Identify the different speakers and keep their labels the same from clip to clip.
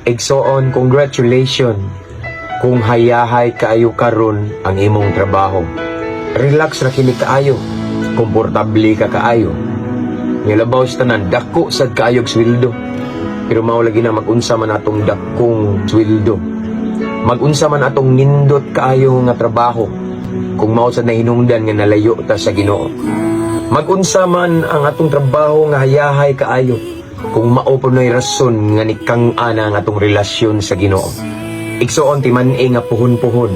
Speaker 1: Igsoon, congratulations kung hayahay kaayo karon ang imong trabaho. Relax ra kini kaayo. Komportable ka kaayo. Nga labaw sa tanan, dako sad kaayog sweldo. Pero mao lagi na, magunsa man atong dakong sweldo, magunsa man atong nindot kaayo nga trabaho, kung mao sad nahinungdan nga nalayo ta sa Ginoo. Magunsa man ang atong trabaho nga hayahay kaayo, kung mao po na'y rason nga nikang-ana ang atong relasyon sa Ginoo. Igsoon, timan-i nga puhon-puhon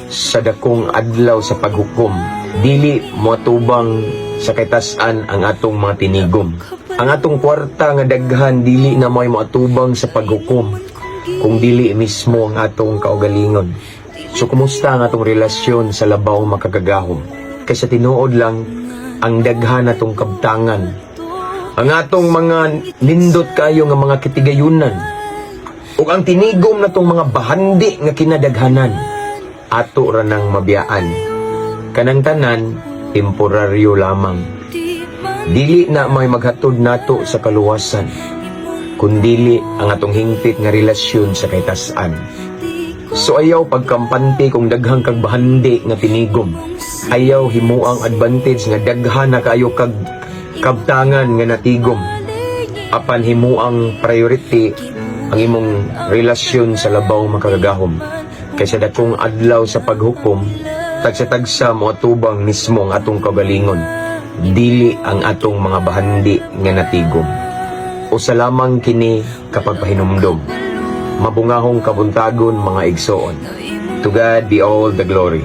Speaker 1: sa dakong adlaw sa paghukom, dili moatubang sa kaytas-an ang atong mga tinigom. Ang atong kwarta nga daghan dili na mo'y moatubang sa paghukom kung dili mismo ang atong kaugalingon. So kumusta ang atong relasyon sa labaw makagagahom? Kaysa tinuod lang, ang daghan natong kabtangan, ang atong mga nindot kayo nga mga kitigayunan, ug ang tinigom natong mga bahandi nga kinadaghanan, ato ra nang mabiyaan. Kanang tanan, temporaryo lamang. Dili na may maghatod nato sa kaluwasan, kundili ang atong hingpit nga relasyon sa kaytas-an. So ayaw pagkampante kung daghang kag bahandi nga tinigom. Ayaw himuang advantage nga daghan na kayo kag kabtangan nga natigom. Apan himuang priority ang imong relasyon sa labaw makagagahom. Kaysa dakong adlaw sa paghukom, tagsa-tagsa mo atubang mismo ang atong kagalingon. Dili ang atong mga bahandi nga natigom. Usa lamang kini kapag pahinumdom. Mabungahong kabuntagon, mga igsoon. To God be all the glory.